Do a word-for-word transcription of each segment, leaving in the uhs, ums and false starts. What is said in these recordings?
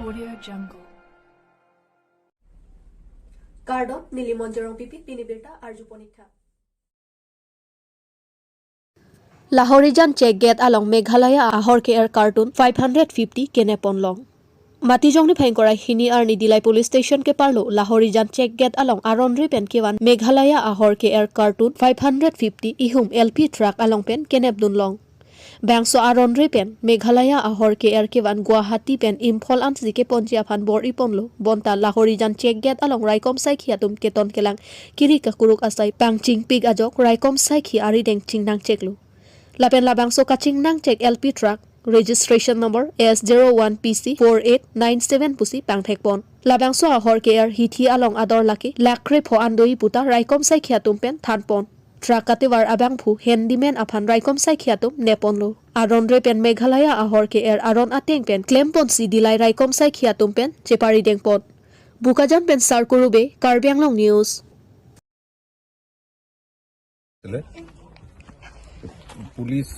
Audio Jungle. Kardom, neli Monjorong Pipi, pini birta arju ponik tha. Lahorijan check gate along Meghalaya ahor ke-er carton five hundred fifty kenep ponlong. Matijong niphai ingkoi ra hini arni Dillai Police Station keparlo Lahorijan check gate along aron re pen kevan Meghalaya ahor ke-er carton five hundred fifty ihum L P truck along pen kenep dunlong. Bangso aron re pen Meghalaya ahor ke-er kevan Guwahati pen Imphal ansi keponji aphan bor-i ponlo. Bonta Lahorijan check gate along raikom saikhi atum keton kelang kiri kakuruk asai pangchingpik ajok raikom saikhi arideng chingnang cheklo. Lapen labangso kachingnang chek L P truck registration number S zero one P C four eight nine seven pusi pangthek pon. Labangso ahor ke-er hithi along ador lake lakh krepho an do-i puta raikom saikhi atum pen than pon. Truck katevar abangphu handyman aphan raikom saikhi atum nep ponlo. Aron re pen Meghalaya ahor ke-er aron ateng pen klem ponsi Dillai raikom saikhi atum pen cheparideng pon. Bokajan pen Sarkuru Bey, Karbi Anglong News. আছিলে। পুলিচ,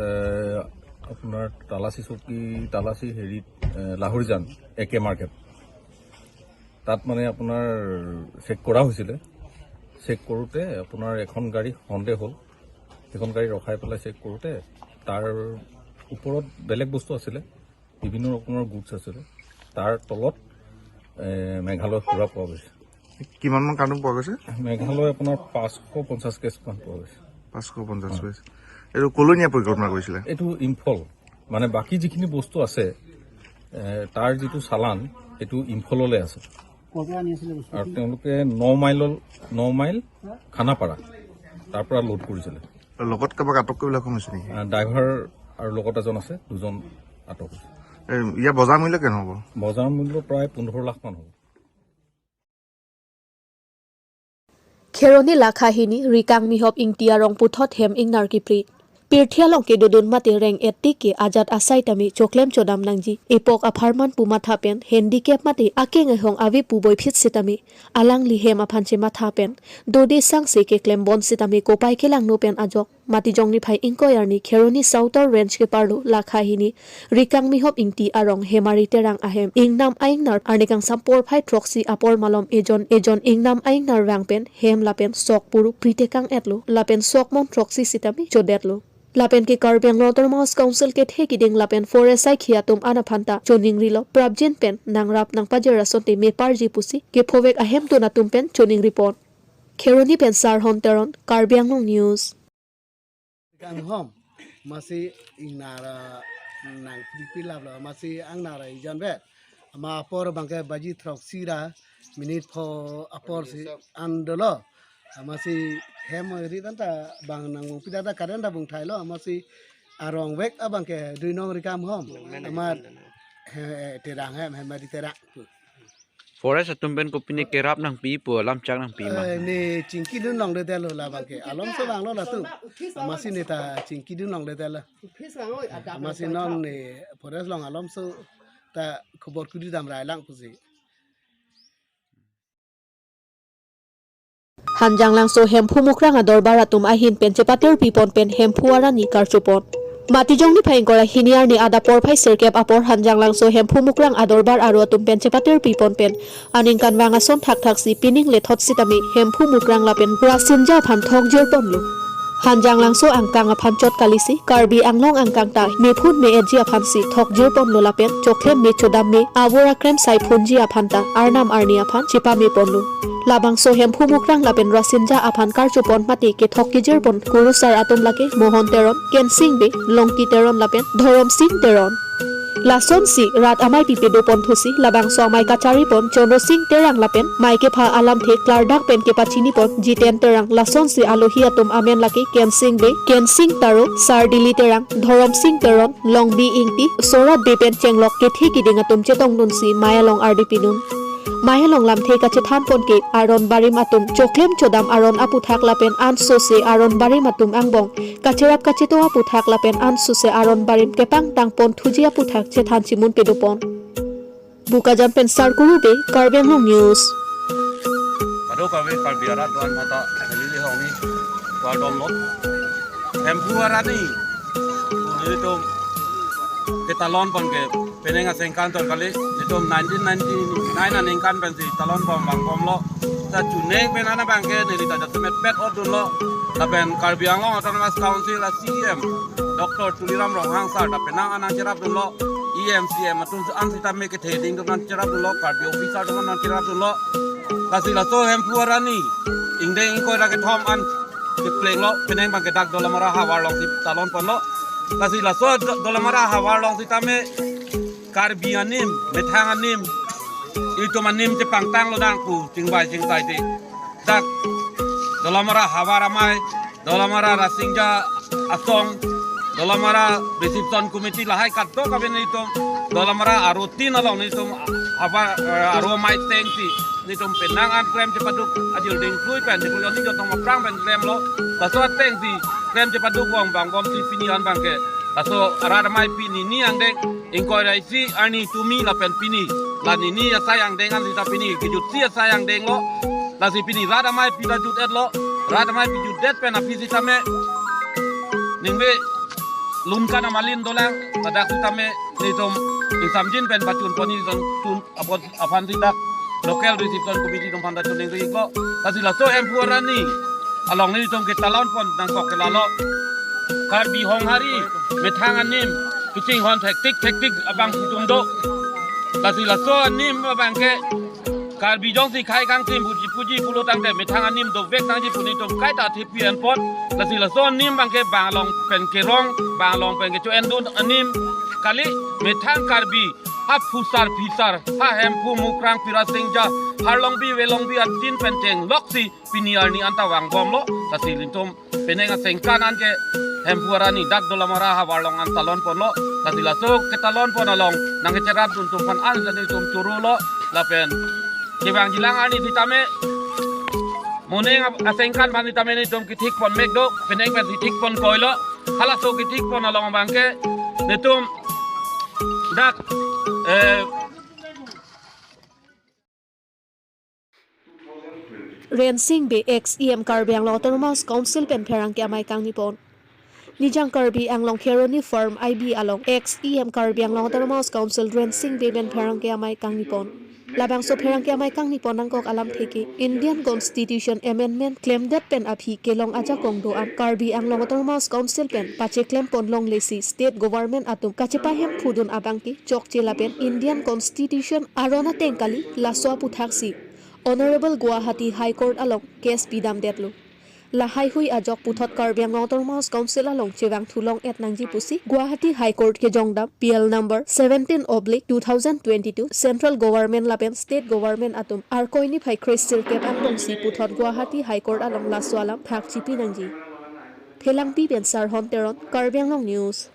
এ, আপোনাৰ তালাচী চকী, তালাচী হেৰিত, এ, লাহৰিজান এ কে মাৰ্কেট, তাত মানে আপোনাৰ চেক কৰা হৈছিলে। চেক কৰোঁতে আপোনাৰ এখন গাড়ী সন্দেহ হ'ল। সেইখন গাড়ী ৰখাই পেলাই চেক কৰোঁতে তাৰ ওপৰত বেলেগ বস্তু আছিলে, বিভিন্ন ৰকমৰ গুডছ আছিলে। তাৰ তলত, এ, মেঘালয় সুৰা পোৱা গৈছে। কিমানমান কাৰ্টুন পোৱা গৈছে? মেঘালয় আপোনাৰ পাঁচশ পঞ্চাছ কেজিমান পোৱা গৈছে। পাঁচশ পঞ্চাছ কেজি। এইটো কলৈ নিয়া পৰিকল্পনা কৰিছিলে? এইটো ইম্ফল, মানে বাকী যিখিনি বস্তু আছে, এ, তাৰ যিটো চালান, সেইটো ইম্ফললৈ আছে। ক'ৰ পৰা আনি আছিলে বস্তু? আৰু তেওঁলোকে ন মাইলৰ, ন মাইল খানাপাৰা, তাৰ পৰা লোড কৰিছিলে। আৰু লগত কাৰোবাক আটক কৰিবলৈ সক্ষম হৈছে নেকি? আ, ড্ৰাইভাৰ আৰু লগত এজন আছে, দুজন আটক হৈছে। এই ইয়াৰ বজাৰ মূল্য কিমান হ'ব? বজাৰ মূল্য প্ৰায় পোন্ধৰ লাখ মান হ'ব। Kheroni lakha hini Rikang Mihop Ingti arong puthot hem ingnar kipri. Pirthe along kedodun mate reng-et tik ke ajat asai tame choklem chodam nangji. Epok apharman pu matha pen handicap mate akeng ehong ave pu boiphit sitame alangli hem aphan chematha pen dode sangse keklem bon sitame kopai kelangno pen ajok Matijong niphai ingkoi arni Kheroni Southern Range keparlo lakha hini Rikang Mihop Ingti arong Hemari Terang ahem ingnam aingnar arni kangsam porphai throksi apor malom ejon ejon ingnam aingnar vang pen hem lapen sok puru pritekang etlo lapen sok mon throksi sitame chodetlo. Lapen ke Karbi Anglong Autonomous Council kethe kiding lapen forest saikhi atum an aphan ta choningrilo prapjin pen nangrap nangpajir asonte meparji pusi kephovek ahemtun atum pen choningri pon. Kheroni pen Sarhon Teron, Karbi Anglong News. Kanghom, masi ingnara nang pipi laplo, masi angnara ijon bet. Ama apor bangke baji throksi ra minute pho apor si an dolo. Masi hem ri tanta bang nang bung pida ta karen ta bung thailo, masi arong vek abangke Duinong Rikam Hom. Amat he, he, Terang hem, Hemari Terang. Forest atum pen kopine kerap nangpi pu alam chak nangpi ma? Eh, ne chingki dun longledetlo labangke. Alomso vanglo latum. Masi ne ta chingki dun longledetlo. Masi non ne forest along alomso ta khobor kuri damrai lang pusi. Hanjanglangso Hemphu Mukrang adorbar atum ahin pen chepatir pipon pen Hemphu arani karchopon. Matijong niphai ingkoi ra hini arni adap porphai sirkep apor Hanjanglangso Hemphu Mukrang adorbar aro atum pen chepatir pipon pen aningkanvang ason thakthak si pining lethot sitame Hemphu Mukrang lapen Rasinja aphan thokjir ponlo. Hanjanglangso angkang aphan chot kalisi Karbi Anglong angkang ta mephun me-etji aphan si thokjir ponlo lapen choklem me chodam me avor akrem sai phunji aphan ta arnam arni aphan chepame ponlo. Labangso Hemphu Mukrang lapen Rasinja aphan karchopon mate kethok kejir pon kurusar atum lake Mohon Teron, Kensing Bey, Longki Teron lapen Dhorom Sing Teron. Lasonsi rat amei pipe dopon thusi labangso amei kachari pon Chandra Sing Terang lapen mei kepha alamthe klardak pen kepachini pon Jiten Terang, lasonsi alohi atum amen lake Kensing Bey, Kensing Taro, Sardili Terang, Dhorom Sing Teron, Longbi Ingti, Sorat Bey pen chenglok kethe kiding atum chetongdunsi mei along ardi pidun. Mei along lamthe kachethan pon ke aron barim atum choklem chodam aron aputhak lapen ansose aron barim atum angbong kacherap kacheto aputhak lapen ansose aron barim kepangtang pon thuji aputhak chethan chimun pedopon. Bokajan pen Sarkuru Bey, Karbi Anglong News. Kado kami Karbi arat doan mata Halili hongni kual domlot. Hemphu arani. Ini tu ketalon pon ke penang asengkan tor kali, itum nineteen ninety-nine aningkan pensi talon pon vangbomlo. Ta chuning pen ana abangke neli ta jasemet pet odunlo. Lapen Karbi Anglong Autonomous Council a C E M Doctor Tuliram Ronghang sir ta penang an nangcherapdunlo. E M, C E M atum an sitame kethe ding atum nangcherapdunlo, Karbi officer atum nangcherapdunlo. Lasi laso Hemphu arni ingdeng ingkoi ra kethom an keplenglo, penang abangke dak Dolamara havar alongsi talon ponlo. Lasi laso Do-, Dolamara havar along sitame Karbi anim, methang anim, itum anim chepangtanglo nang pu chingvai chingtai ti. Dak Dolamara havar amei, Dolamara Rasingja asong, Dolamara Reception Committee lahai kadokave nelitum Dolamara aro tin along nelitum havar, eh, aro amei atengsi nelitum penang an klem chepaduk ajil ding klui pen, ding klui oni jotong aphrang pen klemlo. Laso atengsi klem chepaduk vang vangbomsi pini an abangke laso arat amei pini ni angdeng ingkoi ra isi arni tumi lapen pini, la nini asai angdeng an sita pini kejutsi asai angdenglo. Lasi pini rat amei pi ta jut-etlo. Rat amei pi jutdet pen aphi sitame ningve lunkan amalin dolang, ladak sitame nelitum ingsamjin pen pachun pon, nelitum tun apot aphan si dak local reception committee atum aphan ta chuning ri-iklo. Lasi laso Hemphu arni along nelitum ketalon pon nangkok ke lalo, Karbi Honghari methang anim kachinghon thektik thektik abang itum do. Lasi laso anim abangke Karbi jongsi khei kangthim puji puji pulo tangte methang anim dovek nangji pu nelitum kaita thepi anpon. Lasi laso anim abangke bang along pen kerong, bang along pen kecho-endun anim kali. Methang Karbi ha phusar phisar, ha Hemphu, Mukrang, Pirasingja, Harlongbi Velongbi atin pen chengloksi pini arni anta vangbomlo. Lasi nelitum penang asengkan an ke Hemphu arni dak Dolamara havar along an talon ponlo. Lasi laso ketalon pon along nangkecherapdun atum aphan an nelitum chorolo. Lapen kevangjilang arni sitame moning ap-, asengkan aphan sitame nelitum kethik pon mek do, penang pensi thik pon koilo. Halaso kethik pon along abangke nelitum dak, eh, Rensing Bey, ex E M Karbi Anglong Autonomous Council pen pherangke amei kangni pon. Nijang Karbi Anglong Kheroni Farm I B along ex E M Karbi Anglong Autonomous Council Rensing Bey pen pherangke amei kangni pon. Labangso pherangke amei kangni pon nangkok alamthe ke Indian Constitution Amendment klemdet pen aphi kelong ajakong do-an Karbi Anglong Autonomous Council pen pacheklem pon longlesi State Government atum kachepahemphudun abangke chokche lapen Indian Constitution aron ateng kali, laso aphuthaksi Honorable Guwahati High Court along case pidamdetlo. Lahaihui ajok puthot Karbi Anglong Autonomous Council along chevangthu long-et nangji pusi Guwahati High Court kejongdam P L number seventeen oblique two thousand twenty-two Central Government lapen State Government atum Arkoi niphai kre sirkep angbongsi puthot Guwahati High Court along laso alam thakchipi nangji. Phelangpi pen Sarhon Teron, Karbi Anglong News.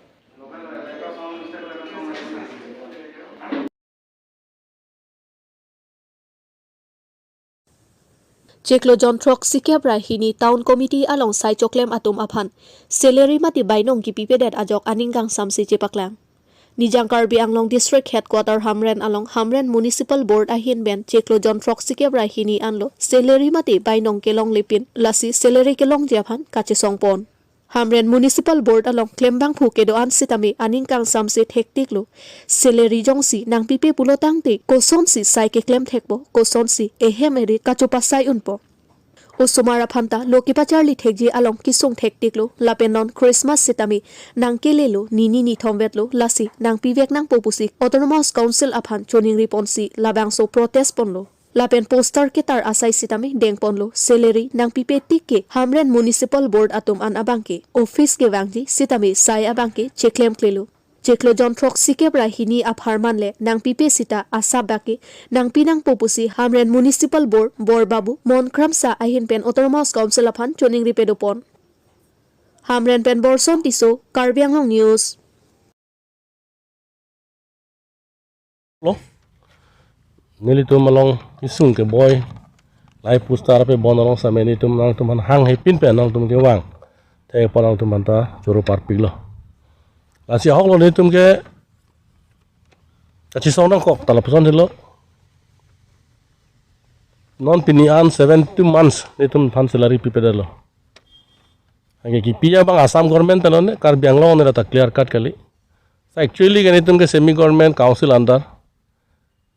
Chiklo jon throksikep ra hini Town Committee along sai choklem atum aphan salary mate bainong kipipedet ajok aning kangsamse chepaklang. Nijang Karbi Anglong District Headquarter Hamren along Hamren Municipal Board ahin pen chiklo jon throksikep ra hini anlo salary mate bainong kelonglepin, lasi salary kelongji aphan kachesong pon. Hamren Municipal Board along klembangphu kedo-an sitame aning kangsamse thektiklo. Salary jongsi nangpipe pulo tangte kosonsi sai keklem thekpo, kosonsi ehem erit kachopasai unpo. Osomar aphanta lo kepacharli thekji along kesung thektiklo, lapen non Christmas sitame nangkelelo, nini nithom vetlo, lasi nangpivek nangpo pusi Autonomous Council aphan choningri ponsi labangso protest ponlo. Lapen poster ketar asai sitame dengponlo, salary nangpipe tik ke Hamren Municipal Board atum an abangke office kevangji sitame sai abangke cheklemklelo. Chiklo jon throksikep ra hini apharman le nangpipe sita asap bak ke nangpi nangpo pusi Hamren Municipal Board Bor Babu Mon Kramsa ahin pen Autonomous Council aphan choningri pedopon. Hamren pen Borson Tisso, Karbi Anglong News. Lo. Nelitum along kesung keboi, lahai poster pe bon along sitame nelitum nangtum aphan hang hepin pen nangtum kevang. Te pon nangtum aphanta choro parpiklo. Lasi ahoklo nelitum ke kachesong nangkok ta lapuson helo. Non pini an seventy months nelitum aphan salary pipedetlo. Anke kipi abang Assam government ta lone, Karbi Anglong ne rata clear cut kali. So actually ke netum ke semi government council under.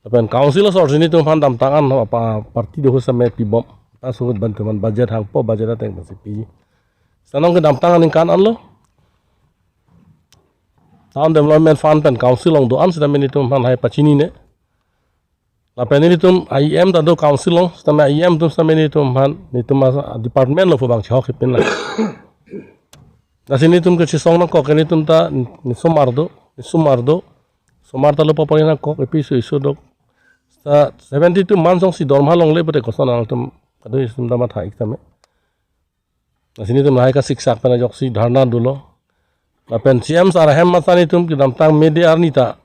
Lapen council asor si netum aphan damtang an apa party do same pibom. Ta sungut ban tuman budget hangpo, budget ateng pasi pi. Seta non kedamtang aningkan anlo. Town Development Fund pen council along do-an seta netum aphan lahai pachinine. Lapen netum I M ta do council along, seta I M atum seta netum aphan, netum a department lo pu bang chehok ipin la. Lasi netum kechesong nangkok ke netum ta nesomar do, nesomar do. Somar ta lo papari nangkok epi isu isu dok. Seta seventy-two months along si dorma longle pute koson alangtum kado isim ta matha ik tame. Lasi netum lahai kasiksak pen ajoksi dharna dolo. Lapen C M sir ahem masa netum kedamtang media arni ta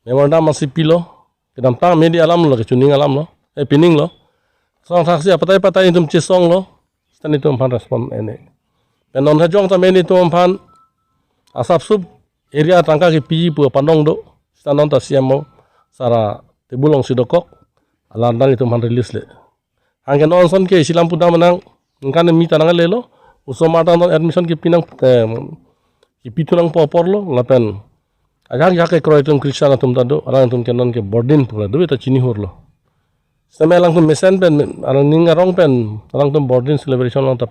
memorandum masi pilo. Kedamtang media alam lo, kechuning alam lo, eh, pining lo. Song thaksi apatai patai netum chesong lo. Seta netum aphan respond ene. Pen non hajong tame netum aphan asap sup area tangka kepi pu pandong do. Seta non ta C M o sir a table along si dokok. Alam dan netum aphan release le. Anke non ason ke isi lam pudam nang, ningkan mi ta nanglelo, osomar ta non admission kepi nang, eh, kepi thu nangpo apor lo, lapen ajak jak kekroi atum Christian atum ta do, alangtum ke non ke burden pu la do, ta chini hur lo. Seta alangtum mesen pen, alang ning arong pen, alangtum Bordin celebration along ta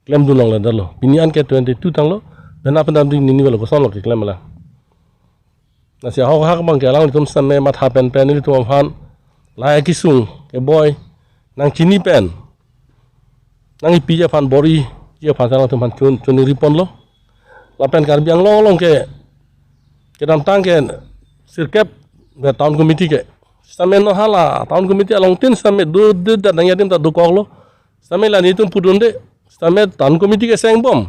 klemdun longle detlo. Pini an ke twenty-two tanglo, pen apa dam ding nini velo koson lo keklem la. Lasi ahok hak abang ke alanglitum seta matha pen pen netum aphan lahai kesung keboi nangchini pen nangkipi aphan bor-i aphan alangtum aphan chun chun ripon lo. Lapen Karbi Anglong along ke kedamtang ke sirkep be town committee ke. Seta non hala town committee along tin seta do de dat nang yadim ta dokok lo. Seta la netum pudunde. Seta town committee kesengbom.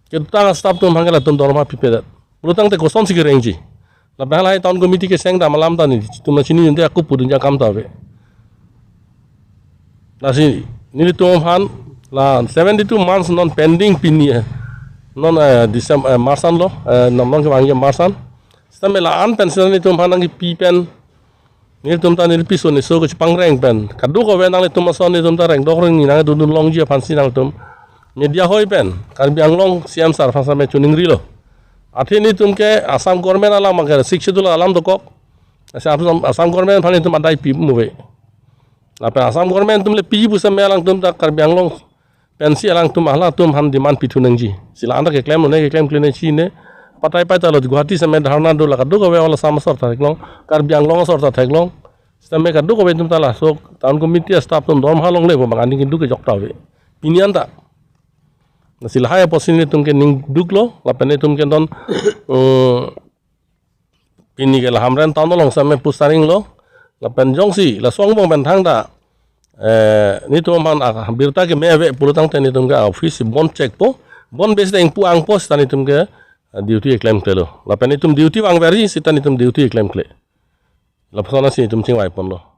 Kedamtang staff atum hangke latum dorma pipedet. Pulotangte koson si kerengji. Lapen lahai town committee keseng dam alam ta netum chini unte aku pudun jakam ta ave. Lasi netum aphan la seventy-two months non pending pini, eh. Non, eh, December, eh, March an lo, eh, non non kevang ye March an. Seta la an pen seta netum aphan nangkipi pen netum ta neli piso neso kechepang reng pen kadokave nanglitum ason netum ta rengdok rengni nangdun longji aphan si nangtum media hoi pen Karbi Anglong C M sir aphan seta chuning rilo. Athe netum ke Assam government alam ke Sixth Schedule alam dokok. Assam, Assam government aphan netum adai pi muve. Lapen Assam government atum le pi pu seta alangtum ta Karbi Anglong pensi alangtum halatum aphan demand pithu nangji. Sila anta keklem ne keklem klemkle ne chini. Patai paita lo Guwahati seta dharna do la kadokave hala Assam asor ta theklong, Karbi Anglong asor ta theklong. Seta kadokave atum ta laso town committee staff atum dorma longle pu bang aning keduk kejok ta ave. Pini an ta. Lasi lahai apotsi netum ke ning duklo, lapen netum ke non, eh, pini ke la Hamren town along seta postaring lo. Lapen jongsi laso angbong pen thangta, eh, netum aphan, ah, birta keme ave pulotangte netum ke office si bon chekpo, bon base deng pu angpo seta netum ke, ah, duty klemklelo. Lapen netum duty vangverji seta netum duty klemkle. Lapuson si netum chingvai ponlo.